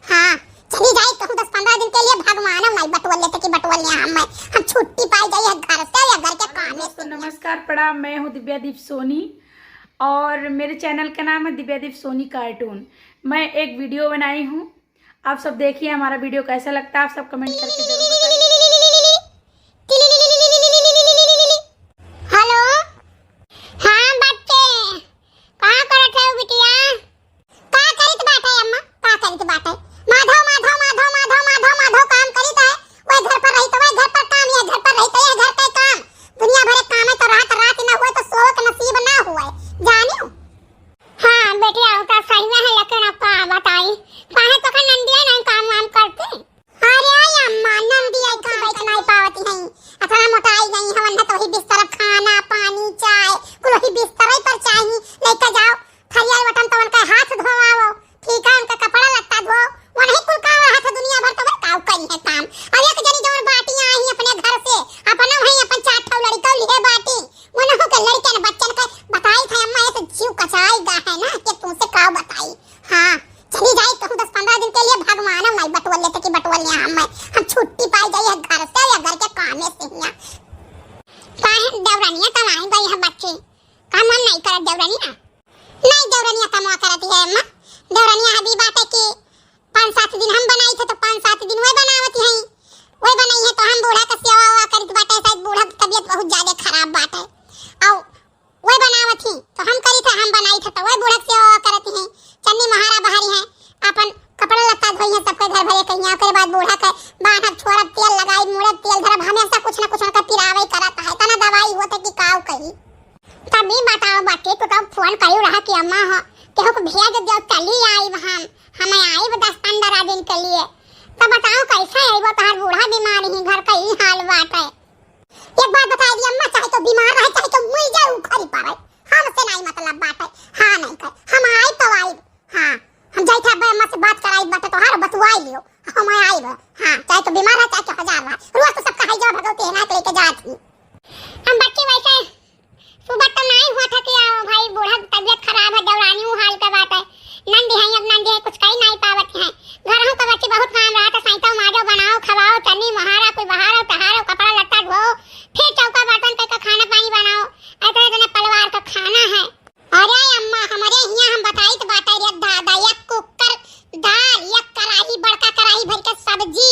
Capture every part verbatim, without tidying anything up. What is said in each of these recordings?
हाँ, चली जाई कहूँ दस पन्द्रह दिन के लिए, भगवान नाई बटोर लेते कि बटोर लिया हम, हम छुट्टी पाई जाई है घर से या घर के काम से। दोस्तों, नमस्कार, प्रणाम, मैं हूँ दिव्या दीप सोनी और मेरे चैनल का नाम है दिव्या दीप सोनी कार्टून। मैं एक वीडियो बनाई हूँ, आप सब देखिए हमारा वीडियो कैसा लगता है, आप सब कमेंट करके जरूर बताइए। हेलो, हाँ बच्चे, का करत है बिटिया? का करित बाटे अम्मा, का करित बाटे? माधव, माधव, माधव, माधव, माधव, माधव काम करित है। वह घर पर रही तो वह घर पर काम, यह घर पर रही तो यह घर के काम। दुनिया भर के काम है तो रात, रात न हुए तो सोवे के नसीब ना हुए, जानियो। हाँ बेटिया, वो तो सही में है, लेकिन अब का बताई, काहे तो का नंदिया नहीं काम वाम करती? अरे अम्मा, नंदिया काम बैठ नहीं पावती हैं, अतना मोटाई गई है, वन्ना तो वही बिस्तर, खाना, पानी, चाय, कुल वही बिस्तर पर चाही, लेके जाओ, थरिया बटन तो उनका हाथ धोवाओ, ठीक है, उनका कपड़ा लत्ता धो, वही कुल काम रहा था दुनिया भर, तो वह काऊ करी है काम। अब एक जनी जौन बाटी आई अपने घर से, अपना वही अपन चार ठो लड़का लिए बाटी, वनहु के लड़कन बच्चन के बताई था अम्मा, ऐसे जीव कचाई गा है ना कि तुमसे का बताई। हाँ, चली जाई कहूँ दस पन्द्रह दिन के लिए, भगवान नाई बटोर लेते कि बटोर लिया हम, हम छुट्टी पाई जाई है घर से या घर के कामे से हियाँ। काहे देवरनिया कमाई गई है बच्ची, का मन नहीं करत देवरनिया? नहीं, देवरनिया कमवा करती है अम्मा। देवरनिया अभी बाटे कि पाँच सात दिन हम बनाई थे तो पाँच सात दिन वही बनावती हैं, वही बनाई है तो हम बूढ़ा का सेवा वेवा करित बाटे। शायद बूढ़ा की तबीयत बहुत ज्यादा खराब बाटे, और वही बनावत ही तो हम करी थे, हम बनाई थे तो वही बूढ़ा की सेवा वेवा करती हैं। चन्नी महारा बहारी हैं, अपन कपड़ा लत्ता धोई हैं सबके घर भरे कहिया, ओकरे बाद बूढ़ा के बांधब, छोड़ब, तेल लगाई, मुड़ब, तेल धरब, हमेशा कुछ न कुछ उनका पिरावे करत है, तना दवाई होते कि काऊ कही। तब ई बताओ बच्ची, तू तो फोन करी रहा कि अम्मा हो, केहू को भेज दो, चली आइब हम, हम आइब दस पन्द्रह दिन के लिए। तब बताओ कैसे आइब, तोहार बूढ़ा बीमार ही, घर का ई हाल बाटे। एक बात बता दी अम्मा, चाहे तो बीमार रहे, चाहे तो मर जाए, उखरी पड़े, हमसे नहीं मतलब बाटे। हाँ नहीं कर, हम आइब तो आइब। हाँ, हम जाई थे अब्बा अम्मा से बात कराई बाटे तोहार, बतुआई लियो, हम आइब। हाँ, चाहे तो बीमार रहे, चाहे तो हजार रहे, रोज तो सबका है जब भगवती है ना लेके जात ही। हम बच्ची वैसे सुबह तो नाई हुआ था कि आओ भाई, बूढ़ा की तबीयत खराब है, देवरानी ऊ हाल का बात है, नंदी है, अब नंदी है, कुछ कही नाई पावत है, घर का बच्ची बहुत काम रहा था, सैता माजो, बनाओ, खवाओ, चन्नी महारा, कोई बहारो, टहारो, कपड़ा लत्ता धो, फिर चौका बर्तन करके खाना पानी बनाओ, इतने इतने परिवार का खाना है। अरे अम्मा, हमरे हियाँ हम बताई तो बाटे रे दादा, एक कुकर दाल, एक कराही, बड़का कराही भर के सब्जी,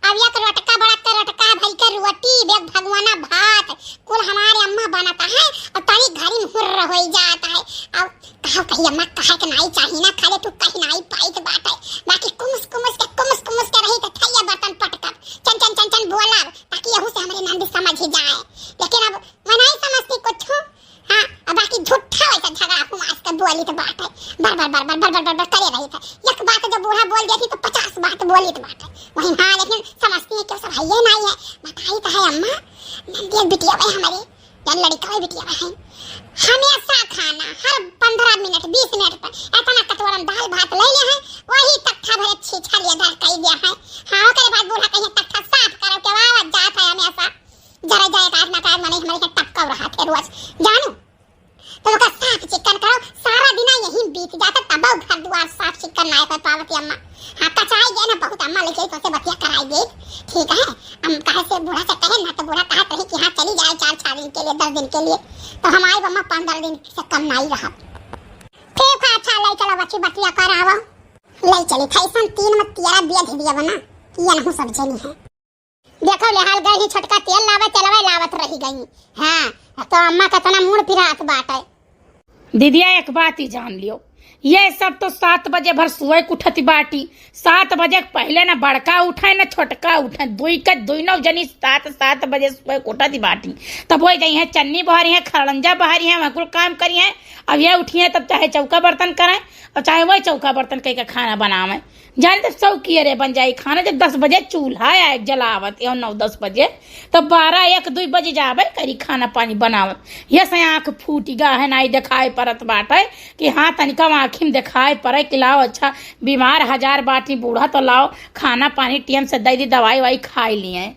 अब एक रोटका, बड़का रोटका भर के रोटी, एक भगवाना भात, कुल हमारे अम्मा बनता है। और तनी घरी में हुर्र होई जाता है। अब कहो कही अम्मा, कहे के नाई चाही ना, खाले तू कहीं नाई पाई के बाटे, बाकी कुमुस कुमुस के, कुमुस कुमुस के रही तो थैया बर्तन पटकब, चन चन चन चन बोलब, ताकि यहू से हमारे नंदी समझ ही जाए। लेकिन अब मैं नहीं समझती कुछ। हाँ, अब बाकी झूठा वैसा झगड़ा हुआ, आज के बोली तो बात है, बर बर बर बर बर बर बर करे रही था। एक बात जब बूढ़ा बोल देती तो पचास बात बोली तो बात है। वही हाँ, लेकिन समझती है कि सब है ये नहीं है। बताई तो है अम्मा, नंदिया बिटिया है हमारी, या लड़का है बिटिया है, हमेशा खाना हर पन्द्रह मिनट, बीस मिनट पर इतना कटोरा में दाल भात ले ले है, वही तख्ता भरे छीछा लिए धर कही दिया है। हाँ, ओकरे बाद बूढ़ा कहिए तख्ता साफ करो के आवाज जात है हमेशा। जरा जाए का आत्मा का मने हमारे के टपकाव रहा थे रोज, जानू। तो ओकर साफ चिक्कन करो, सारा दिना यही बीत जाता, तब घर दुआर साफ चिक्कन ना कर पावत अम्मा। हाँ, कचाई गए ना बहुत अम्मा, लेकिन तो से बतिया कराई गई, ठीक है। हम कहे से बूढ़ा से कहे ना, तो बूढ़ा कहत रही कि हाँ, चली जाए चार, चार दिन के लिए, दस दिन के लिए, तो हम आए अम्मा, पन्द्रह दिन से कम नहीं रहा। ठीक है, अच्छा, ले चलो बच्ची, बतिया करावा। ले चली, फैशन तीन में तेरा बेध दिया बना, ये नहीं सब जनी है। देखो ले हाल गई ही छोटका तेल लावे, चलवे लावत रही गई। हाँ, तो अम्मा का तना मूड़ पिरात बाटे। दीदिया, एक बात ही जान लियो, ये सब तो सात बजे भर सोए के उठत बाटी। सात बजे के पहले ना बड़का उठे ना छोटका उठे, दुई के दुइनो जनी सात, सात बजे सोए के उठत बाटी। तब वही जाई है चन्नी बहरी है, खरंजा बहरी है, वहाँ कुल काम करी है। अब ये उठी है तब चाहे चौका बर्तन करें और चाहे वही चौका बर्तन कह के खाना बनावे। जान जब सौकियरे बन जाई खाना, जब दस बजे चूल्हा आए जलावत, या नौ दस बजे, तब बारह एक दुई बजे जाबे करी खाना पानी बनावत। ये से आँख फूटि गा है, नाई देखाई परत बाटे कि हाँ, तनिका आँखी में देखाई पड़े कि लाओ, अच्छा, बीमार हजार बाटी बूढ़ा, तो लाओ, खाना पानी टेम से दे दी, दवाई वाई खाई लिए।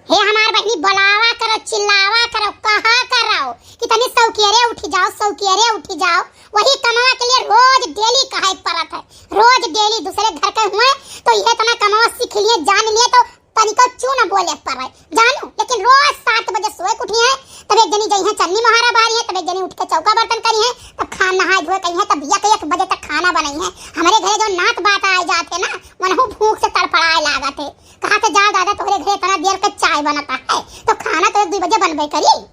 हे हमार बहिनी, बोलावा करो, चिल्लावा करो, कहा करो कि तनी सौकियरे उठी जाओ, सौकियरे उठी जाओ। वही कमवा के लिए रोज डेली कहे परत है, रोज डेली दूसरे घर के हुए तो ये इतना कमावा सीख लिए, जान लिए, तो तनिको चू न बोले पर रहे, जानू। लेकिन रोज सात बजे सोए के उठी है, तब एक जनी जई है चन्नी मोहारा बारी है, तब एक जनी उठ के चौका बर्तन करी है, तब खान नहाए धोए करी है, तब एक, एक बजे तक खाना बनाई है। हमरे घरे जो नात बात आए जात है ना, मनहू भूख से तड़फड़ाए लागत है। कहा थे, "जा दादा, तोहरे घरे इतना देर के चाय बनता है, तो खाना तो एक दू बजे बनबे करी।"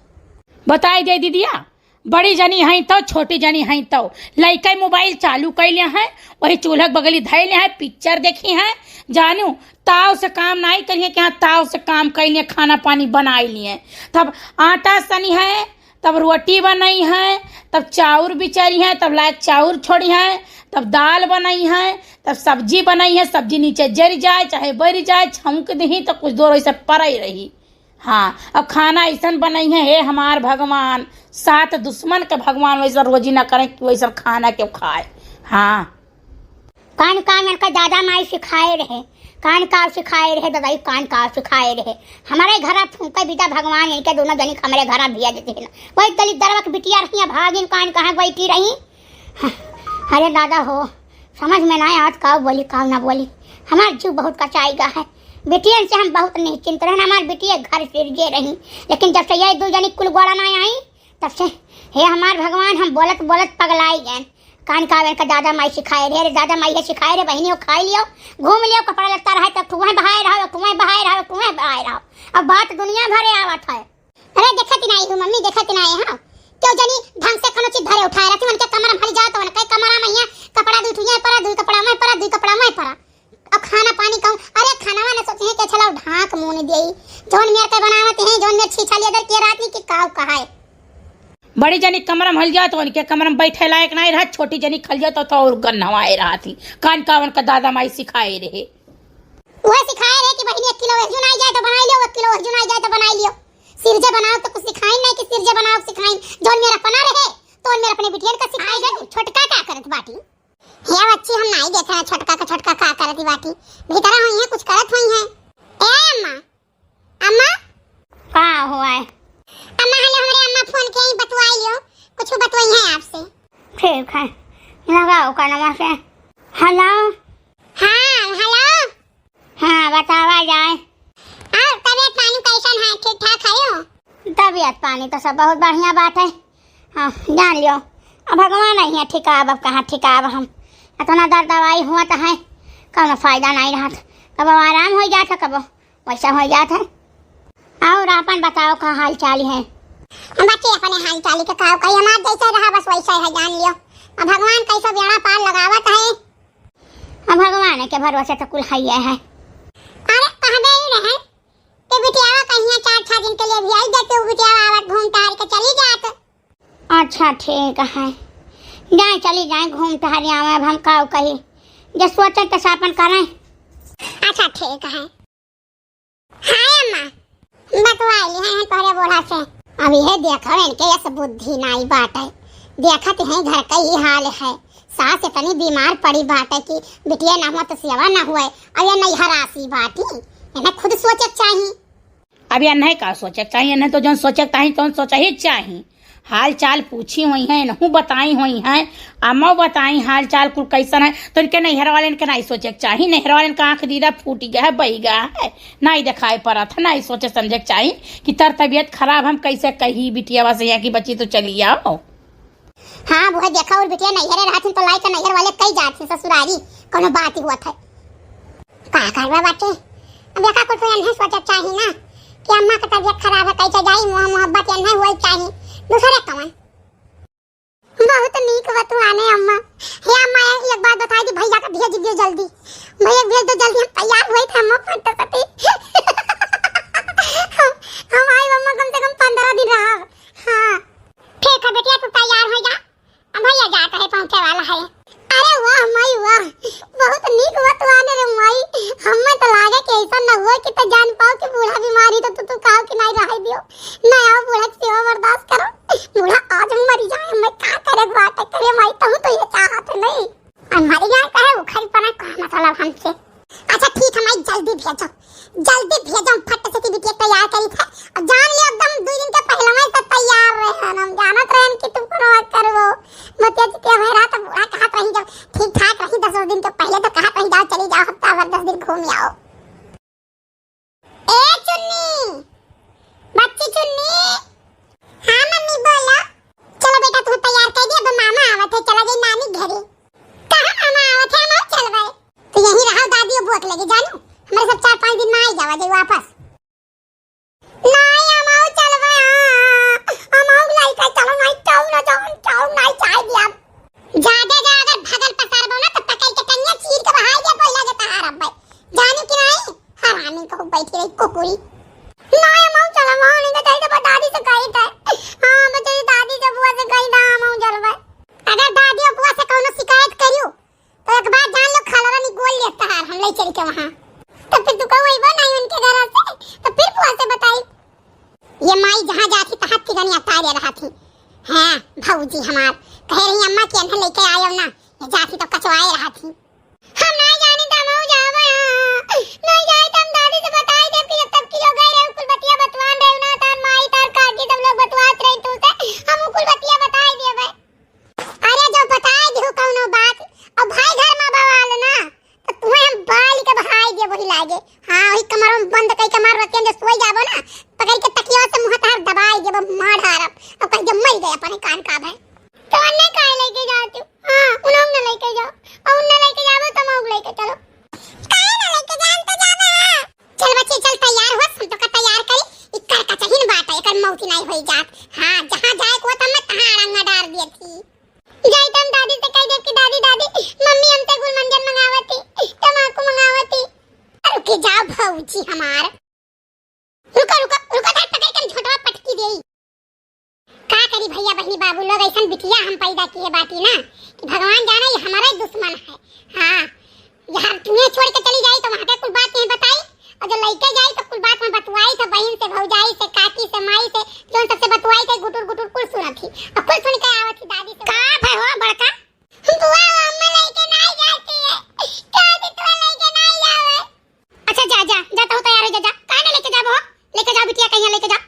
बताई दे दीदिया, बड़ी जनी हई तउ, छोटी जनी हई तउ, लइका मोबाइल चालू कइले हैं, वही चूल्हा के बगली धइले हैं, पिक्चर देखी हैं। जानू, ताव से काम नाई करिए कि हाँ, ताव से काम कइले, खाना पानी बनाई लिए। तब आटा सनी है, तब रोटी बनई है, तब चाउर बिचरी है, तब लायक चाउर छोड़ी है, तब दाल बनई है, तब सब्जी बनई है, सब्जी नीचे जरि जाए चाहे बरि जाए, छौंक दही तो कुछ देर वैसे परई रही। हाँ, अब खाना अइसन बनई है, हे हमार भगवान, सात दुश्मन के भगवान वैसा रोजी ना करें कि वैसा खाना केउ खाए। हाँ। कान कान इनका दादा माई सिखाए रहे, कान काव सिखाए रहे, दवाई कान काव सिखाए रहे। हमारे घरा फूंके बिदा भगवान इनके दोनों जनी के हमरे घरा भेज देते हैं। वही दलित दरवा के बिटिया रही, भागिन कान कहाँ बैठी रही। अरे दादा हो, समझ में ना आवत काव बोली, काव ना बोली। हमार जीव बहुत कचाई गा है। बिटियन से हम बहुत निश्चिंत रहन, हमार बिटिया घर सिरजे रही। लेकिन जब से ये दू जनी कुल गोड़ा ना आई, तब से, हे हमार भगवान, हम बोलत बोलत पगलाई गए। कान काव इनका दादा माई सिखाए रहे, अरे दादा माई है सिखाए रहे, बहिनी हो खाई लियो, घूम लियो, कपड़ा लत्ता रहे तो तुम्हें बहाए रहो, तुम्हें बहाए रहो, तुम्हें बहाए रहो। अब बात दुनिया भरे आवत है। अरे देखत नाई हूँ मम्मी, देखत नाई है। केउ जनी ढंग से कोनो चीज धरे उठाए रहती, उनके कमरा में भरी जाओ तो उनके कमरा में यहाँ कपड़ा दुई ठुइया परा, दुई कपड़ा में परा, दुई कपड़ा में परा। अब खाना पानी कहूँ, अरे खाना वाना सोचे हैं कि चलो ढाक मुन देई। जौन मेर के बनावत हैं, जौन मेर छीछा लेदर के रात नहीं कि काव कहाए। बड़ी जनी कमरा में हल जाओ तो उनके कमरा में बैठे लायक नहीं रहा, छोटी जनी खल जाओ तो, तो और गन्हवाए रहा थी। कान काव इनका दादा माई सिखाए रहे। वह सिखाए रहे कि बहिनी एक किलो वह जुनाई जाए तो बनाई लियो, एक किलो वह जुनाई जाए तो बनाई लियो। सिरजे बनाओ तो कुछ सिखाइन नहीं कि सिरजे बनाओ सिखाइन। जौन मेर अपना रहे, तो मेर अपने बिटियन का सिखाए गए। छोटका का करत बाटी? हे बच्ची, हम नाई देखे हैं छोटका का, छोटका का करत बाटी। भीतरा होई है, कुछ करत होई है। ए अम्मा, अम्मा। का हुआ है? अम्मा, हेलो, हमरे अम्मा फोन के ही बतवाई लियो, कुछ बतवाई है आपसे। ठीक है, लगाओ कानवा से। हेलो। हाँ, हेलो। हाँ, बतावा जाए। और तबीयत पानी कैसन है, ठीक ठाक है हो? तबीयत पानी तो सब बहुत बढ़िया बात है। हाँ, जान लियो, अब भगवान ही है ठिकाब, अब कहाँ ठिकाब हम। इतना दर्द दवाई हुआ तो है, कौनो फायदा नहीं रहत। कबो आराम हो जात है, कबो वैसा हो जात है। और आपन बताओ, का हाल चाल है? बाकी अपने हाल चाल के का कही, हमार जैसे रहा बस वैसे है, जान लियो। अब भगवान कैसे बेड़ा पार लगावत है। अब भगवान के भरोसे तो कुल है है। अरे कहबे ही रहे कि बिटियावा कहिया चार छह दिन के लिए भी आई जाते, वो बिटियावा आवत घूम टहल के चली जात। अच्छा ठीक है, जाए चली जाए घूम टहल आवे, अब हम का कही, जे सोचे तो सापन करें। अच्छा ठीक है। हाँ अम्मा, बतवा ली हैं तोहरे बूढ़ा से। अब ये देखो इनके यस बुद्धि नाई बाटे, देखत हैं घर का ही हाल है। सास इतनी बीमार पड़ी बाटे कि बिटिया ना हुआ तो सेवा ना हुए, अब ये नैहर आसी बाटी, इन्हें खुद सोचे के चाही। अब ये नहीं का सोचे के चाही, इन्हें तो जौन सोचे के चाही तौन सोचे ही चाही। हाल चाल पूछी हुई हैं, इनहू बताई हुई हैं, अम्मा बताई हाल चाल कुल कैसन है, तो इनके नैहर वाले इनके नहीं सोचे के चाही। नैहर वाले इनका आँख दीदा फूट गया है, बही गया है, नहीं दिखाई पड़त है, नहीं सोचे समझे के चाही कि तर तबीयत खराब, हम कैसे कही बिटिया से यहाँ की बच्ची तो चली आओ। हाँ, वो देखा और बिटिया नैहरे रहथिन तो लाई के नैहर वाले कई जाथिन ससुरारी, कोनो बात ही हुआ था। का करबा बाटे? अब एका कुछ एन्हे सोचे चाही ना कि अम्मा के तबीयत खराब है, कैसे जाई, मोह मोहब्बत एन्हे होई चाही, दूसरे कवन। बहुत नीक बतुआने अम्मा। हे अम्मा, एक बात बताई दी, भैया का भेज दियो जल्दी, भैया भेज दो जल्दी, हम तैयार हुए थे अम्मा, फट सती। हम, हम आई अम्मा, कम से कम पंद्रह दिन रहा। हाँ ठीक है बेटिया, तू तैयार हो जा, अब भैया जात है, पहुँचे वाला है। अरे वाह माई वाह, बहुत नीक बतवाने रे माई। हमें तो लागे कि ऐसा न हुआ कि तो जान पाओ कि बूढ़ा बीमारी तो तू, तू काव कि नहीं रह दियो। न आओ बूढ़ा की सेवा बर्दाश्त करो। बूढ़ा आज हम मरी जाए, हमें का करे बात करे माई, तू तो ये चाहत नहीं। और मरी जाए कहे उखड़ पना का मतलब हमसे। अच्छा ठीक है माई, जल्दी भेजो, जल्दी भेजो, हम फट से की बिटिया तैयार करी थे। और जान लियो एकदम दो दिन के पहले में से तैयार रहे, हम जानत रहन कि तुम कोनो बात करबो। मतिया जी के हमें रात बूढ़ा कहत रही, जब ठीक ठाक रही दस दिन के पहले तो कहत रही, "जाओ चली जाओ, हफ्ता और दस दिन घूम आओ। ए चुन्नी, बच्ची चुन्नी। हाँ मम्मी बोलो। चलो बेटा, तू तैयार कर दिया, अब मामा आवत है, चला जाई नानी घरे। कहाँ मामा आवत है, हम चलबे। तो यहीं रहो, दादी बुआ के लगे जानू, हमारे सब चार पाँच दिन में आई जावा जाई वापस। नाई, हमहू चलबे, हाँ। हमहू लइके चलो, नाई, चाऊ ना जाऊन, चाऊ नाई चाय दिया। जादे जा, अगर भगल पसारबो ना, तो पकड़ के टंगिया चीर के बहाई दे, पहिला के तहार अब्बे। जानी कि नाई? हरामी कहू बैठी रही कुकुरी। नाई, हमहू चलबे, हाँ, नहीं तो चाहिए तो दादी से कही था। हाँ, बच्चे दादी से बुआ से कही था, हमहू चलबे। अगर दादी और बुआ से कौनो शिकायत करियो, तो एक बात जान लो, खलवा निगोल लेता है, हम ले चल के वहाँ। तो फिर तू कहू अइबो नहीं उनके घर से, तो फिर बुआ से बताई। ये माई जहाँ जाती तहाँ तिगनिया तारे रहती। हाँ, भौजी हमार कहे रही अम्मा कि इन्हें लेके आयो ना, ये जाती तो कचवाए रहती। हम नहीं जानी तो हम जाबो यहाँ। नहीं जाए तो हम दादी से बताई देब कि जब तब की जो गए रहे, कुल बतिया बतवान रहे ना, तार माई, तार काकी, सब लोग बतवात रहे तू से, हम कुल बतिया बताई देबे। अरे जो बताए दिहु कौनो बात, अब भाई घर में बवाल ना, तो तुम्हें हम बाल के बहाई दे वही लागे। हाँ, वही कमरों में बंद कई कमर रखे जो सोई जाबो ना, पकड़ के तकिया से मुँह तार दबाई देबो, मार डारब। अब कह दे मर गए अपने कान का भाई। तो अन्ने काहे लेके जाती हूँ? हाँ, उन्होंने न लेके जाओ, और उन्हें लेके जाबो तो मौग लेके चलो। काहे ना लेके जान तो जाबे, हाँ। चल बच्ची, चल तैयार हो, हम तो का तैयार करी। इकर का चहिन बाटा, एकर मौती नहीं होई जात। हाँ, जहाँ जाए को तब मैं तहाँ अड़ंगा डार दिए थी। जाई तो हम दादी से कह देब कि दादी, दादी, मम्मी हमसे गुलमंजन मंगावती, तमाकू मंगावती। रुके जाओ भौजी हमार। रुको, रुको, रुको, धर पकड़ के हम झोंटवा पटकी देई। का करी भैया, बहिनी, बाबू लोग, ऐसन बिटिया हम पैदा किए बाटी ना कि भगवान जाने ये हमारा ही दुश्मन है। हाँ, यार, तुम्हें छोड़ के चली जाई तो वहाँ के कुल बात यहीं बताई, और जो लइके जाई तो कुल बात में बतुआई थे, बहन से, भौजाई से, काकी से, माई से, जो सबसे बतुआई थे, गुटुर गुटुर कुल सुनत थी, और कुल सुन के आवत थी दादी से। का भय हो बड़का? बुआ, वो अम्मा लइके नहीं जाती है, क्या भी तुम्हें लइके नहीं जावे? अच्छा, जा, जा, जा, तू तैयार हो जा, जा। काहे ना लेके जाबो हो? लेके जाओ बिटिया, कहीं लेके जाओ।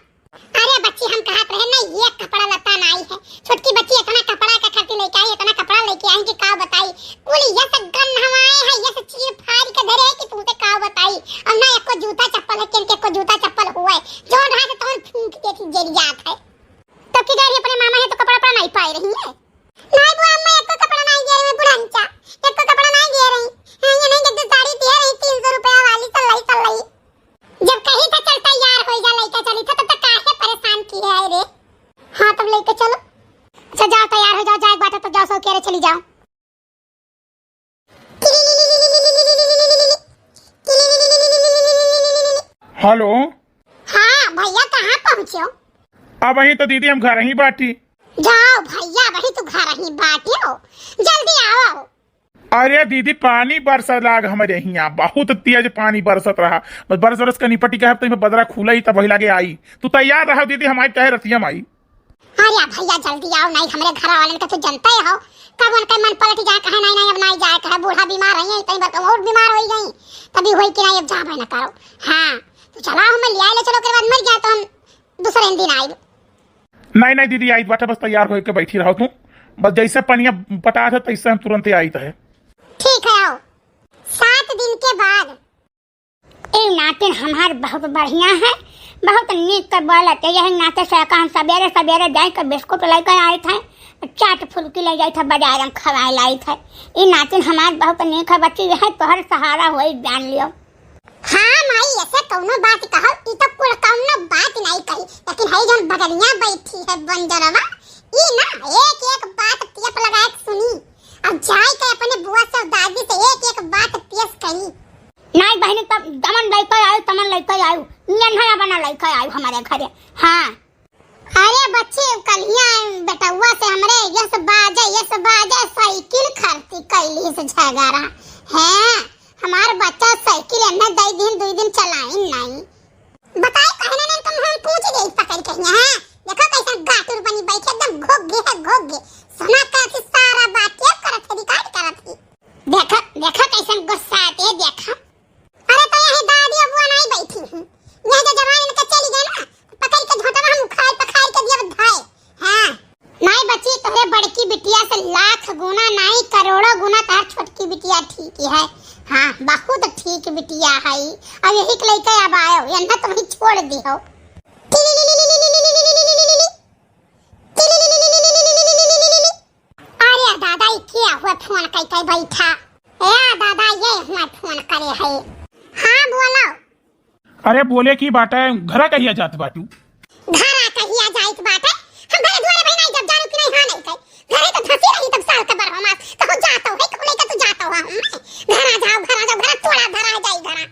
अरे बच्ची, हम कहत रहे ना, ये कपड़ा लत्ता नाई है। छोटकी बच्ची इतना कपड़ा का खातिर लेके आई, इतना कपड़ा लेके आई कि का बताई। कुल ये से गन हवाए है, ये से चीर फाड़ के धरे है कि तुमसे का बताई। और ना एको जूता चप्पल है, किनके एको जूता चप्पल हुए। जौन रहा से तौन फूंक के थी जरियात है। तो किधर ही अपने मामा है तो कपड़ा, कपड़ा नहीं पाए रही है। नाई बुआ, अम्मा एको कपड़ा नाई दिए रही, बुढ़ंचा, एको कपड़ा नाई दिए रही। हाँ, ये नहीं जब साड़ी दिए रही तीन सौ रुपया वाली, सल्लाई, सल्लाई। जब कही था चल तैयार हो जा, लइका चली था, तब तक काहे परेशान की है रे? हाँ, तब लइका चलो। अच्छा, जाओ तैयार हो जाओ, जाए बाटे तो जाओ, सो के रे चली जाओ। हेलो। हाँ भैया, कहाँ पहुँचे हो? अब वही तो दीदी, हम घर ही बाटी। जाओ भैया, वही तो घर ही बाटी हो, जल्दी आओ। अरे दीदी, पानी बरसत लाग हमरे हियाँ, बहुत तेज पानी बरसत रहा। बस बरस बरस के निपटी के, अब तो इमे बदरा खुला ही, तब वही लागे आई। तू तैयार रहो दीदी, हम आई कहे रतिया में आई। अरे भैया, जल्दी आओ, नहीं हमरे घर वालन के तू जनते हो, कब उनके मन पलट जाए, कहे नहीं, नहीं, अब नहीं जाए, कहे बूढ़ा बीमार है, तई बरका और बीमार हो गई, तभी होई कि नहीं, अब जाबे न करो। हाँ, तो चला, हम ले आए, ले चलो, ओकरे बाद मर गया तो हम दूसरे दिन आइब। नहीं, नहीं दीदी, आई बाटे, बस तैयार होके बैठी रहो तू, बस जैसे पनिया पटा थे तैसे हम तुरंत आई तो है। ठीक है, आओ। सात दिन के बाद। ए नातिन हमार बहुत बढ़िया है, बहुत नीक के बोलत है। यही नाते से का हम सबेरे सबेरे जाए के बिस्कुट लेके आए थे, चाट फुल्की ले जाए थे बाजार में खवाए लाई थे। ई नातिन हमार बहुत नीक है बच्ची, यह तोहर सहारा होई, जान लियो। हाँ माई, ऐसे कौनो बात कहो, ई तो कुल कौनो बात नहीं कही, लेकिन हई जौन बगलिया बैठी है बंजरवा, ई ना एक एक बात टेप लगाए के सुनी, अब जाए के अपने बुआ से दादी से एक एक बात पेश करी। नहीं बहिनी, तब जमन लइके आयु, तमन लइके आयु, नियन है बना लइके आयु हमारे घरे। हाँ। अरे बच्ची, कलिया बेटउआ से हमरे यस बाजे, यस बाजे साइकिल खरीदी कैली से झगड़ा। हैं, हमार बच्चा साइकिल एन्ने दई दिन, दुई दिन चलाइन नाई। बताई कहने ने तुम हम पूछ दे पकड़ के यहाँ, हैं? देखो कैसन गाटुर बनी बैठे, एकदम घोग गे है, घोग गे। सुना करत ही सारा बात ये करत है, रिकॉर्ड करत ही। देखो, देखो कैसन गुस्सा आते है, देखो। अरे तो यही दादी अबुआ नहीं बैठी हैं, यही जो जवान इनके चली गए ना, पकड़ के झोंटवा हम उखाड़ पखाड़ के दिया धाए। हाँ। नहीं बच्ची, तोहरे बड़की बिटिया से लाख गुना नहीं, करोड़ों गुना तोहर छोटकी बिटिया ठीक है। हाँ, बहुत ठीक बिटिया है। अब यही के लइके अब आयो, यन्ना तो वहीं छोड़ दिहो। अरे दादा, ई के हुआ फोन कइके बैठा? ए दादा, ये हुआ फोन करे है। हाँ, बोलो। अरे बोले की बाटे, घरा कहिया जात बाटू? घरा कहिया जाइत बाटे? हम घरे दुआरे भई नाहीं, जब जानू कि नाहीं, हाँ नाहीं कही। घरे तो धसी रही तब साल का बरहो मास, कहूँ जातो है, कहूँ लइके तू जातो है, हम घरा जाओ, घरा जाओ, घरा तोड़ा धरा जाई घरा।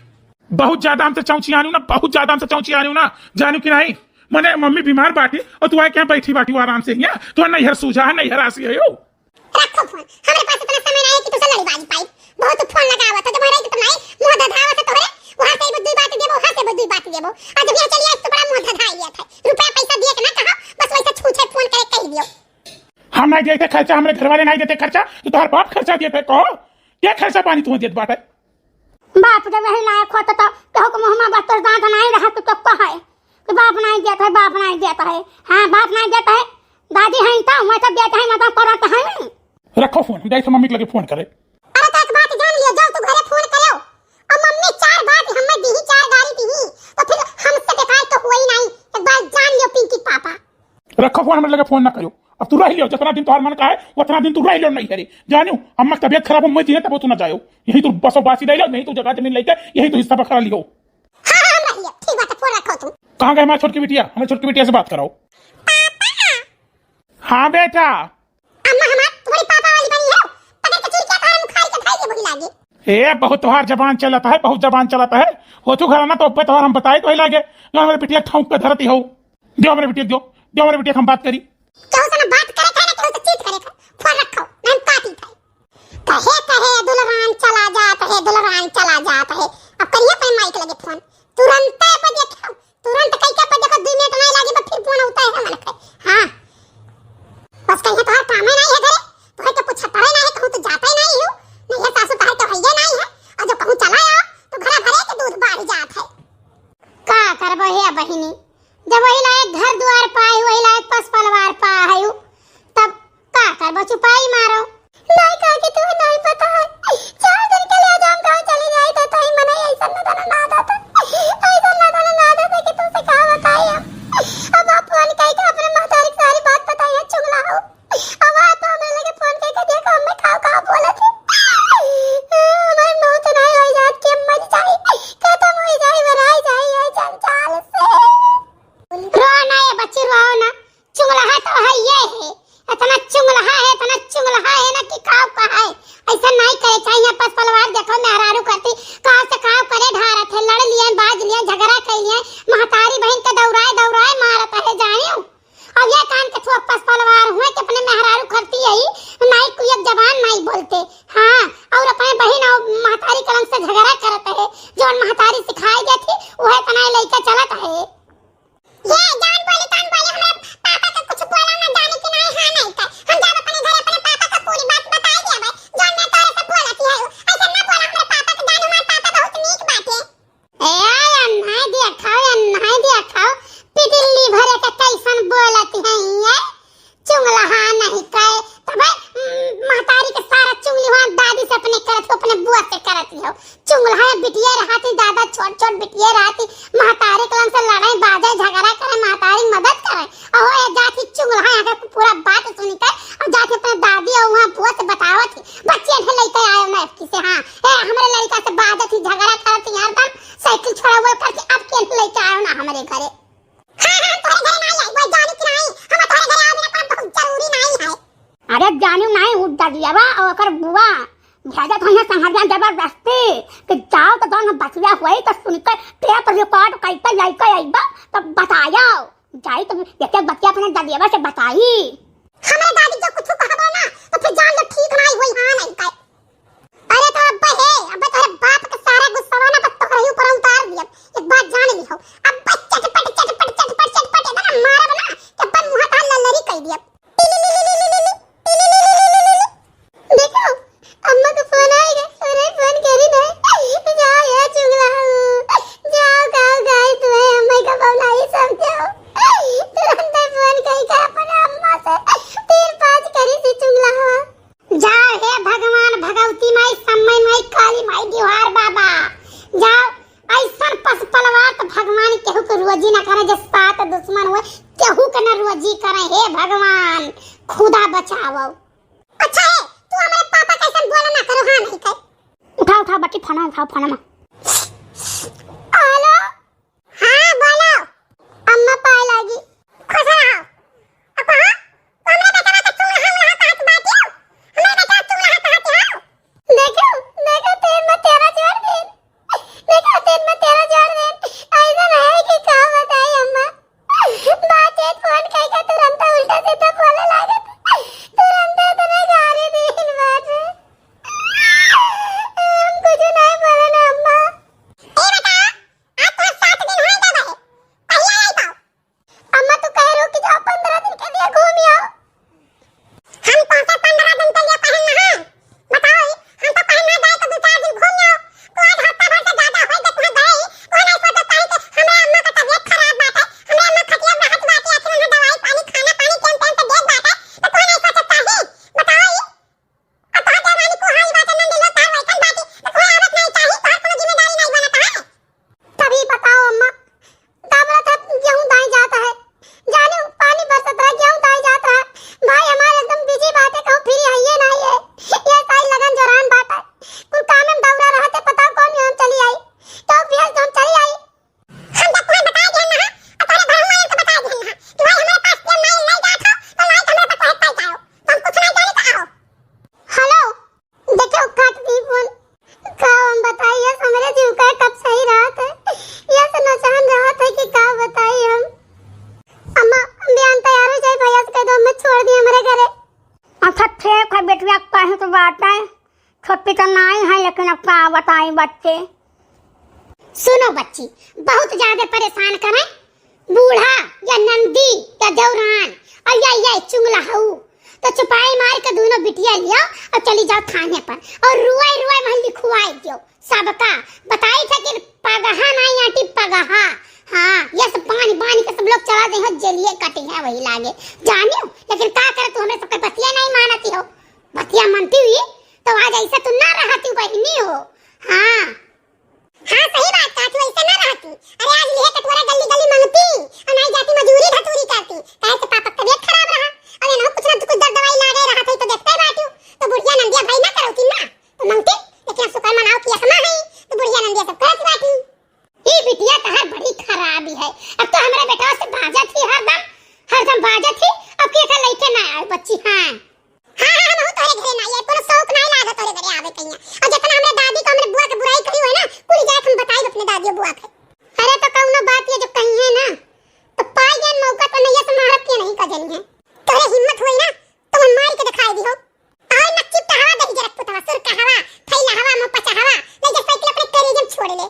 बहुत ज्यादा हमसे चौंची आनू ना, बहुत ज्यादा हमसे चौंची आनू ना, जानू कि नाहीं? मने मम्मी बीमार बाटी और तू आए क्या बैठी बाटी आराम से हियाँ, तू नैहर सूझा है, नैहर आसी है यो। रखो फोन, हमरे पास इतना समय नाहीं है कि तुझसे लड़ी बाजी पाई। बहुत तू फोन लगावत है, जब हमारे तो नाहीं, मुंह धधावत है तोहरे, वहाँ से वो दुई बात देबो, वहाँ से वो दुई बात देबो। और जब यहाँ चली आई तो बड़ा मुंह धधा लिया था। रुपया पैसा दिए के ना कहा, बस वैसे छूछे फोन करे कह दियो। हम नाहीं देते खर्चा, हमरे घर वाले नाहीं देते खर्चा, तो तोहर बाप खर्चा देते, कहो, क्या खर्चा पानी तुम्हें देत बाटे? बाप जब यही लायक होता तो केहू के मुँह में बस तोर दाँत नाहीं रहा तो, तो कहे कि बाप नाहीं देत है, बाप नाहीं देत है। हाँ, बाप नाहीं देत है। दादी हैं तो वैसे देत है, मतलब करत है। रखो फोन, हम जाइत है मम्मी के लगे फोन करे। अरे तो एक बात जान लियो, जब तू घरे फोन करो और मम्मी चार बात हमें दीही, चार गारी दीही, तो फिर हमसे बेकार तो हुआ ही नाहीं। एक बात जान लियो पिंकी पापा। रखो फोन, हमरे लगे फोन ना करो। अब तू रह लियो, जितना दिन तोहार मन का है, उतना दिन तू रह लियो नैहरे। जानियो, अम्मा की तबीयत खराब हो, मैं दिए तब तू ना जायो। यही तू बसो बासी रह लियो, यही तू जगह जमीन लेके, यही तू हिस्सा बखरा लियो। हाँ, हाँ, हम रह लियो। ठीक बात है, फोन रखो तू। कहाँ गए हमारी छोटकी बिटिया? हमें छोटकी बिटिया से बात कराओ। पापा। हाँ बेटा। अम्मा हमार थोड़ी पापा वाली बनी है। पकड़ के चुड़किया तोहार मुखारी के धइले वही लागे। ए, बहुत तोहार जबान चलत है, बहुत जबान चलत है। हो तू घर ना तो अब्बे तोहार हम बताई तो वही लागे। जो हमरे बिटिया ठौंक के धरती हो। दियो हमरे बिटिया, दियो, दियो हमरे बिटिया, हम बात करी। केहू से ना बात करे का, ना केहू से चीत करे का। फोन रखो, ना हम काटी था। कहे कहे दुलरान चला जात है, दुलरान चला जात है। अब करिए पे माइक लगे फोन। तुरंते पे देखो, तुरंत कई के पे देखो, दो मिनट नहीं लागी, बस फिर फोन उठा है मन के। हाँ। बस कहीं तोहार काम है नहीं है घरे, तोहे तो कुछ पड़े नहीं है, कहूँ तो जाते नहीं हो, नहीं है सासू तोहार तो है ये नहीं है, और जब कहूँ चला आओ, तो घरा भरे के दूध बाढ़ जात है। का करबो हे बहिनी, जब वही लायक घर दुआर पाए, वही लायक पस पलवार पा है, तब का करबो, चुपाई मारो। नहीं काकी, तुम्हें नहीं पता है, चार दिन के लिए आज हम गाँव चली जाई थे, तो ही मने ऐसा न दाना ना दाता, ऐसा न दाना ना दाता कि तुमसे का बताई हम। अब आप फोन कई के अपने महतारी की सारी बात बताई है, चुगला हो। अब आप हमरे लगे फोन कई के देखो, हमें का का बोलत है। हमारे मौत ना हो जात के मर जाई, खत्म हो जाई, मराई जाई, ये जंजाल से। रो ना ये बच्ची, रो ना। चुगलहा तो है ये है, इतना चुगलहा है, इतना चुगलहा है ना कि का कहा है। ऐसा नहीं करे चाहिए, पस पलवार देखो मेहरारू करती, का से का करे ढारत है, लड़ लिए, बाज लिए, झगड़ा कर लिए, महतारी बहन के दौड़ाए दौड़ाए मारत है, जानियो। अब ये कान के थोपस पलवार हुए कि अपने मेहरारू खरती आई, नाई कोई एक जबान नाई बोलते। हाँ, और अपने बहिन और महतारी कलम से झगड़ा करत है, जौन महतारी सिखाई देती, वह तना लइके चलत है। ये जान बोली, कान बोली, हमरा पापा का कुछ बोला ना, जाने कि नहीं, हाँ नहीं कर। हम जाब अपने घर, अपने पापा का पूरी बात बताई देबे, जौन मैं तोरे से बोलती है, ऐसे ना बोला हमरा पापा के, जाने हमार पापा बहुत नीक बाटे। ए, अन्हाई दिया खाओ, अन्हाई दिया खाओ, पिटिल्ली भरे के कैसन बोलत है ये? चुंगलहा नहीं कहे, तबे, उम, महतारी के सारा चुंगली वहाँ दादी से अपने करत हो, अपने बुआ से करत हो। चुंगलहा बिटिया रहती, दादा छोट छोट बिटिया रहती, महतारी कलम से लड़ाई बाजे, झगड़ा करे, महतारी मदद करे। अहो, ये जाती चुंगलहा यहाँ के पूरा बात सुनी कर, अब जाती अपने दादी और वहाँ बुआ से बतावत ही, बच्चियन है लेके आयो मैं किसे, हाँ, ए, हमरे लड़का से बाजत ही, झगड़ा करत ही, हरदम साइकिल छोड़ावल करती, अब के लेके आयो ना हमरे घरे। हाँ, हाँ, हम तोहरे घरे नाहीं आई, वो जानी कि नाहीं, हम तोहरे घरे आवे ना, पर बहुत जरूरी नाहीं है। अरे जानी नाहीं, उ ददियावा और ओकर बुआ भेजत हइया संहरिया जबरदस्ती कि जाओ तो दोनों बतिया हुई तो सुन के टेप रिकॉर्ड करके लेके अइबा तो बतायो। जाई तो एक एक बतिया अपने ददियावा से बताई। हमरे दादी जो कुछ कहबो ना तो फिर जान लो ठीक नाहीं होई, हाँ नाहीं कहे। अरे तो अब्बे हे, अब्बे तोहरे बाप के सारा गुस्सावा ना बस तोहरे ही ऊपर उतार दियब। एक बात जान लिहो, अब्बे चटपट, चटपट, चटपट, चटपट, इतना मारब ना कि अब्बे मुँह तार लल्लरी कइ दियब। देखो, अम्मा का फोन आएगा, अरे फोन करी ना। जाओ यार चुगला, जाओ, गाओ, गाय तुम्हें अम्मा का फोन आई समझाओ। तुरंत फोन करी का अपने अम्मा से तीन पाँच करी थी चुगला। जा हे भगवान, भगवती माई, सम्मई माई, काली माई, दिवार बाप, जी करे, हे भगवान, खुदा बचावो। अच्छा है, तू हमरे पापा कैसन बोला ना करो, हाँ नहीं कहे। उठाओ, उठाओ बच्ची, फोन उठाओ, फोन में। हेलो। हाँ, बोलो। अम्मा पाए लागी। खुश रहो। अब कहो, तू हमरे बेटवा के चुंगला उंगला कहत बाटियो? हमरे बेटवा चुंगला कहत हो? देखो, देखो, तीन में तेरह जोड़ दे। देखो, तीन में तेरह जोड़ दे। ऐसा नहीं कि का बताई अम्मा। बात एक फोन कह के तुरंत उल्टा सीधा बोले लागत। तुरंत इतने गारी दीन बात। हम कुछ नहीं बोले ना अम्मा। ए बेटा, आज तोहर सात दिन होए गए रहे, कहिया आई पाओ? अम्मा, तू कह रही हो कि जाओ, पन्द्रह दिन के लिए घूम आओ। हम तोहसे पन्द्रह दिन के लिए कहन ना है। बताओ, हम तो कहन ना जाए तो दो चार दिन घूम आओ। तू आज हफ्ता भर से ज्यादा होए गए तुहां गए ही, तू नहीं सोचत है कि हमरे अम्मा का तबीयत खराब बाटे, हमरे अम्मा खटिया में रहत बाटे, आखिर उन्हें दवाई पानी, खाना पानी टाइम टाइम पे देत बाटे, तो तू नहीं सोचत है? बताओ, अब तोहर देवरानी कुहाई बाटे, नंदी लोग तार लइकन बाटी, तो तोहरे आवत नाई चाही, तोहर कोनो जिम्मेदारी नाई बनत है। तभी बताओ अम्मा, का बोलत है, गेहूं दाई जात है, जाने पानी बरसत रहा, गेहूं दाई जात रहा, भाई हमार एकदम बिजी बाटे, कहूं फ्री है ये नाई है, ये सारी लगन जोरान बाटे, कुल काम में दौरा रहते, बताओ कौन हम चली आई, तो फिर हम चली आई। हम जब तुम्हें बताए दिहन ना, और तोरे घर वाले को बताए दिहन ना, कि भाई हमारे पास प्रेम नाई, नाई जात हो, तो नाई तो हमारे पास पहुंच पाई जाओ, तो हम कुछ नाई जाने का हो। हेलो, देखो काट दी फोन। का हम बताई, यस हमरे जीव का कब सही रहत है, यस नौजवान रहत है कि का बताई हम। अम्मा, हम बयान तैयार हो जाए, भैया से कह दो, हमें छोड़ दिए हमारे घरे। अच्छा ठीक है बेटवा, कहीं तो बात है। छोटी तो नाई है, लेकिन अब का बताई बच्चे। सुनो बच्ची, बहुत ज्यादा परेशान करे, बूढ़ा या नंदी या दौरान और या, या चुंगला हऊ, तो चुपाई मार के दोनों बिटिया लियो और चली जाओ थाने पर और रुआई रुआई वहीं लिखवाई दियो सबका। बताई थे कि पगहा नाई आटी पगहा। हाँ, ये सब बानी बानी के सब लोग चला दे हो, जेलिए कटी है वही लागे। जानियो, लेकिन का करे, तू हमरे सबके बतिया नहीं मानती हो। बतिया मनती हुई तो आज ऐसे तू ना रहती बहिनी हो। हाँ। हाँ, सही बात कहा, तू ऐसे ना रहती। अरे, आज लिहे कटोरा गली गली मंगती, और नाई जाती मजूरी धतूरी करती। काहे से पापा के तबीयत खराब रहा, और इन्हों कुछ ना कुछ दर्द दवाई लागे रहा था, तो देखते बाटू, तो बुढ़िया नंदिया भाई ना करौती ना, तो मंगती, लेकिन अब शुक्र मनाओ कि अम्मा है, तो बुढ़िया नंदिया सब करत बाटी। ई बिटिया तहार बड़ी खराबी है। अब तो हमरा बेटवा से बाजत ही हरदम, हरदम बाजत ही। अब के था लइके ना आए बच्ची, हाँ। हाँ, हाँ, हम तोहरे घरे ना आए, कोनो शौक ना लागे तोहरे घरे आवे कहिया। और जितना हमरे दादी को, हमरे बुआ के बुराई करी हुई ना, कुल जाके हम बताई अपने दादी और बुआ के। अरे तो कौनो बात ये जो कही है ना, तो पाई गए मौका तो नहीं है, मारत के नहीं का जनी है। तोहरे हिम्मत हुई ना, तो हम मार के दिखाई दी हो। और नक्की टहवा दही जरक पुतवा, सुर कहवा, फैला हवा, मुँह पचा हवा, ले जा साइकिल अपने करेजे में छोड़ ले।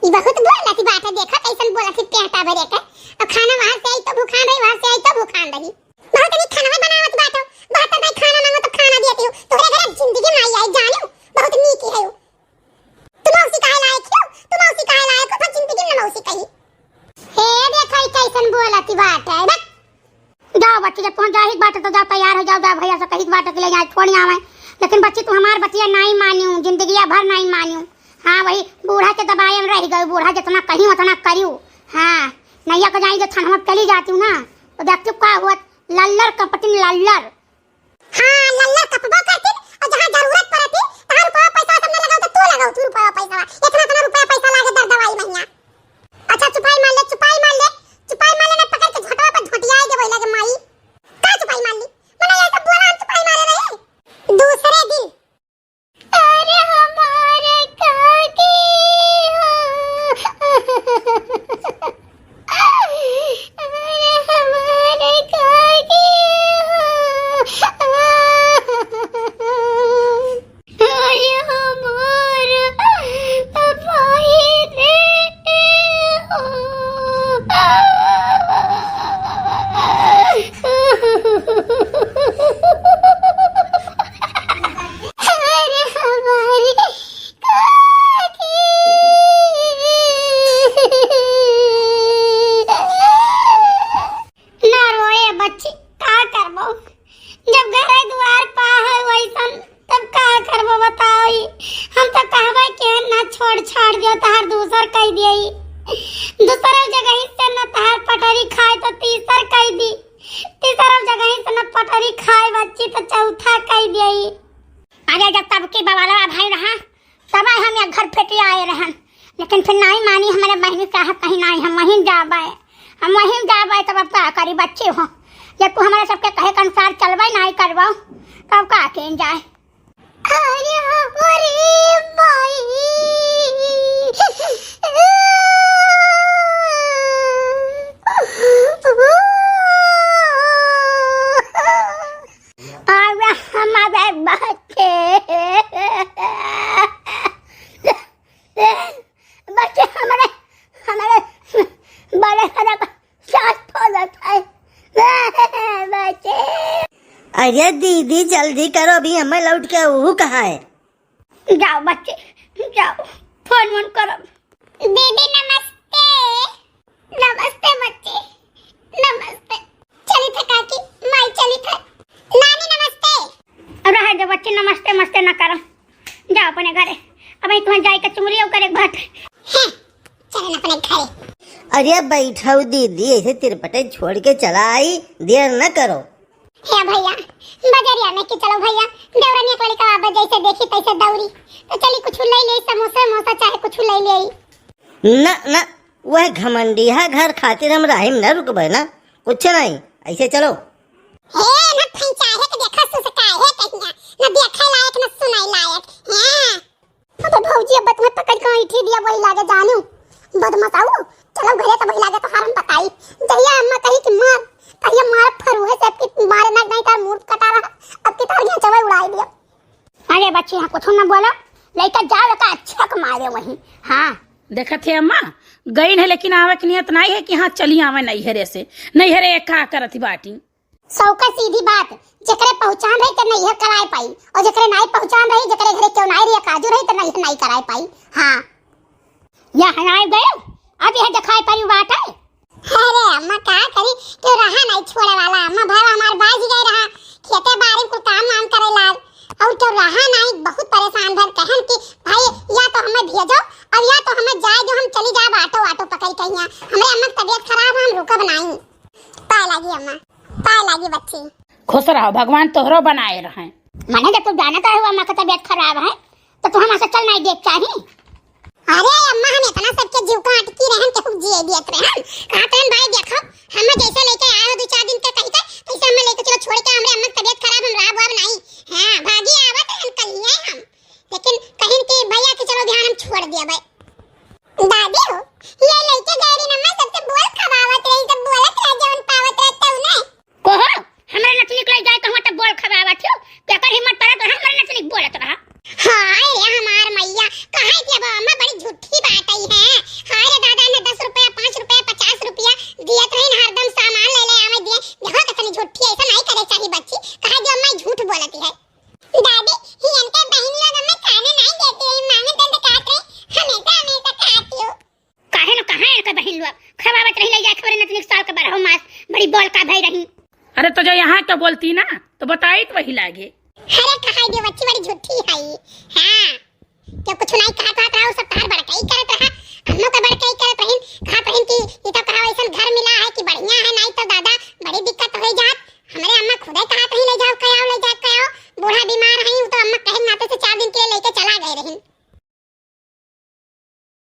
ई बहुत बोलत ही बाटे, देखो कैसन बोलत ही पेटा भरे के। और खाना वहाँ से आई तो भूखान रही, वहाँ से आई तो भूखान रही। बहुत नहीं खाना बनावत बाटो, बहत्तर भाई खाना मांगो तो खाना दियती हूँ। तोहरे घर जिंदगी में आई आई जानियो, बहुत नीक है। तू मौसी काहे लायक हो? तू मौसी काहे लायक हो? तो जिंदगी में मौसी कही। हे देखो ई कैसन बोलत ही बाटे, बक। जाओ बच्ची, जब तुम जाहिक बाटे तो जाओ, तैयार हो जाओ, जाओ भैया से कहिक बाटे के ले जाए, छोड़ आवे। लेकिन बच्ची तू हमार बतिया नहीं मानियो, जिंदगिया भर नहीं मानियो। हाँ, वही बूढ़ा के दबाए में रह गयो, बूढ़ा जितना कही उतना करियो। हाँ, नैया को जाई जो थनवा चली जाती हूँ ना, तो देखती हूँ का हुआ, लल्लर कपटिन लल्लर। हाँ, लल्लर कपबो करती, और जहाँ जरूरत पड़ती, तहाँ रुपया पैसा सब नहीं लगाओ, तो तू लगाओ, तू रुपया पैसा, इतना, इतना रुपया पैसा लागे दर दवाई महिया। अच्छा, चुपाई मार ले, चुपाई मार ले, चुपाई मार ले, ना पकड़ के झोंटवा पर झोंटिया आए के बोला के माई। का चुपाई मार ली? मने ये सब बोला हम चुपाई मारे रहे। दूसरे दिन। अरे हमारे काकी हो। अरे हमारे काकी हो। अरे हमार भाई रे हो। अरे हमारी काकी। ना रोए बच्ची, का करबो? जब घरे दुआर पा है वैसन, तब का करबो बताओ? ई हम तो कहबे के ना छोड़ छाड़ दियो, तहार दूसर कह दिए। दूसरा जगह से न तहार पटरी खाए तो तीसर कई दी, तीसरा जगह से न पटरी खाए बच्ची तो चौथा कई दी। अरे जब तब की बवाला भाई रहा, तब हम एक घर फेटी आए रहन, लेकिन फिर नाई मानी हमरे बहिनी साहब कहीं नाई हम वहीं जाबे, हम वहीं जाबे, तब अब का करी बच्ची हो, जब तू हमारे सबके कहे के अनुसार चलबे नाई करबो, तब का केन जाए। अरे, अरे, माई। अरे, हमारे बच्चे। बच्चे हमारे, हमारे बड़े सारे का सांस फूलत है। बच्चे। अरे दीदी, जल्दी करो, अभी हमें लौट के ऊ कहाँ है? जाओ बच्चे, जाओ, फोन वोन करो। दीदी नमस्ते। नमस्ते बच्चे, नमस्ते। चली थे काकी, माई चली थे। नानी नमस्ते। रहे दे बच्चे, नमस्ते मस्ते ना करो, जाओ अपने घरे। अब तुम जाए के चुमरियो करे बात। हैं, चलन अपने घरे। अरे बैठो दीदी, ऐसे तिरपटे छोड़ के चला आई, देर न करो। हे भैया, बजरिया में कि चलो भैया, देवरनिया के लड़का आवे जैसे देखी तैसे दौरी, तो चली कुछ ले ले, समोसा वमोसा चाहे कुछ ले ले। ना ना, वह घमंडिया घर खातिर हम राहिम न रुकबे ना, कुछ नहीं, ऐसे चलो। हे ना फंचाहे के देखा सुसकाए है कहिया, ना देखे लायक ना सुनाई लायक। हाँ। अबे भौजी, अब तुम्हें पकड़ के ऐंठी दिया, वही लागे जानू। बदमाश आऊ, चलो घरे तो वही लागे तो हारन बताई। जहिया अम्मा कही कि मार, तहिया मार फरुहे से, अब की मारे ना नहीं तार मूड़ कटा रहा, अब की तार घेंचवे उड़ाई दिया। अरे बच्ची, यहाँ कुछ न बोलो, लइका जाओ, लइका अच्छा कमावे वहीं। हाँ। देखत है अम्मा, गईन है लेकिन आवे के नियत नहीं है कि हाँ चली आवे नैहरे से। नैहरे का करत बाटी? सौका सीधी बात, जेकरे पहचान रही ते नैहर कराए पाई, और जेकरे नाई पहचान रही, जेकरे घरे क्यों नाई रही, काजू रही ते नैहर नाई कराए पाई। हाँ। या हनाई गयो, अब यह दिखाई पड़ी बात है। अरे अम्मा का करी, क्यों रहा नहीं छोड़े वाला, अम्मा भर हमार बाज गए रहा, खेते बाड़ी कुल काम वाम करे लाग, और क्यों रहा नहीं, बहुत परेशान भर कहन कि भाई या तो हमें भेजो, और या तो हमें जाए जो हम चली जाब ऑटो ऑटो पकड़ के यहाँ, हमरे अम्मा की तबीयत खराब है, हम रुकब नहीं। पाए लागी अम्मा, पाए लागी बच्ची। खुश रहो, भगवान तोहरो बनाए रहे। मने जब तू जानत रहे अम्मा का तबीयत खराब है, तो तू हमसे चल नहीं देख चाही। अरे अम्मा, हम इतना सबके जीव का अटकी रहन, केहू जिए दियत रहन। कहत रहन, "भाई देखो, हम जैसे लेके आए हो दो चार दिन के कही के, तैसे हमें लेके चलो छोड़ के, हमरे अम्मा की तबीयत खराब, हम राब वाब नहीं।" हाँ, भागी आवत रहन कल ही हम, लेकिन कहिन कि भैया के चलो ध्यान हम छोड़ दिया भाई। दादी हो, ये लइके गैरी नम्मा सबसे बोल खवावत रही, सब बोलत रहे, जौन पावत रहे तौने। कहो, हमरे नचनिक लइ जाए कहूँ त बोल खवावत हो, केकर हिम्मत पड़त रहा हमरे नचनिक बोलत रहा। हाय रे हमार मैया, कहे कि अब अम्मा बड़ी झूठी बात आई है। हाय रे दादा, ने दस रुपया, पाँच रुपया, पचास रुपया दियत रही, हरदम सामान ले ले आवे दिए। देखो कितनी झूठी, ऐसा नहीं करे चाहिए बच्ची। कहा जो अम्मा झूठ बोलती है। दादी, ही इनके बहिन लोग हमें खाना नहीं देती रही, मांगे तब खात रही, हमेशा, हमेशा खाती हो। काहे न, कहाँ इनके बहिन लोग? खवावत रही ले जाके हमरे नतनी के साल के बारह मास, बड़ी बोल का भई रही। अरे तो जो यहाँ तो बोलती ना, तो बताई तो वही लागे। अरे कहा दे बच्ची बड़ी झूठी है। हाँ, जो कुछ नहीं कहत रहत रहा, वो सब तहार बड़काई करत रहा, हम लोग का बड़काई करत रही, कहत रही कि ये तो कहा वैसन घर मिला है कि बढ़िया है, नहीं तो दादा बड़ी दिक्कत हो जात। हमरे अम्मा खुदे कहत रही,